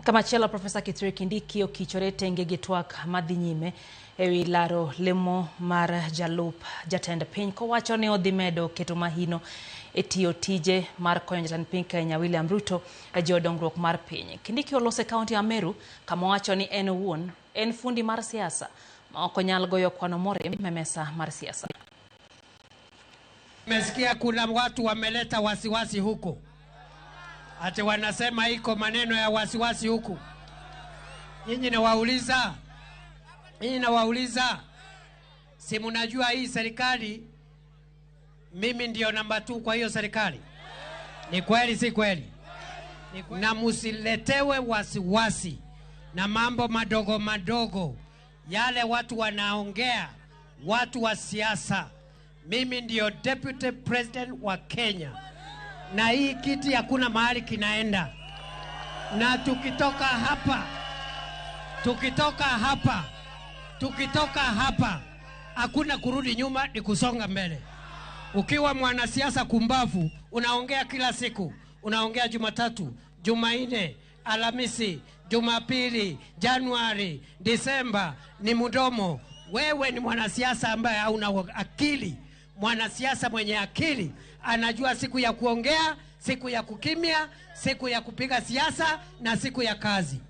Kamachielo Profesa Kithure Kindiki okichore tenge gi twak madhi nyime ewi laro lemo mar jalup jatend piny kowacho ni odhi medo keto mahino e tiyo tije mar konyo jatend piny Kenya William Ruto e jiwo dongruok mar piny. Kindiki oloso e kaunti ya Meru kama owacho ni en owuon en fundi mar siasa ma ok onyal goyo kwano morem e mesa mar siasa. Nimesikia kuna watu wameleta wasiwasi huko, ati wanasema iko maneno ya wasiwasi huku. Nyinyi nawauliza, nyinyi nawauliza, si mnajua hii serikali, mimi ndio namba 2 kwa hiyo serikali? Ni kweli si kweli? Na musiletewe wasiwasi na mambo madogo madogo yale watu wanaongea, watu wa siasa. Mimi ndio deputy president wa Kenya, na hii kiti hakuna mahali kinaenda. Na tukitoka hapa, tukitoka hapa, tukitoka hapa, hakuna kurudi nyuma, ni kusonga mbele. Ukiwa mwanasiasa kumbavu, unaongea kila siku, unaongea Jumatatu, Jumanne, Alhamisi, Jumapili, Januari, Disemba, ni mdomo. Wewe ni mwanasiasa ambaye hauna akili. Mwanasiasa mwenye akili anajua siku ya kuongea, siku ya kukimya, siku ya kupiga siasa na siku ya kazi.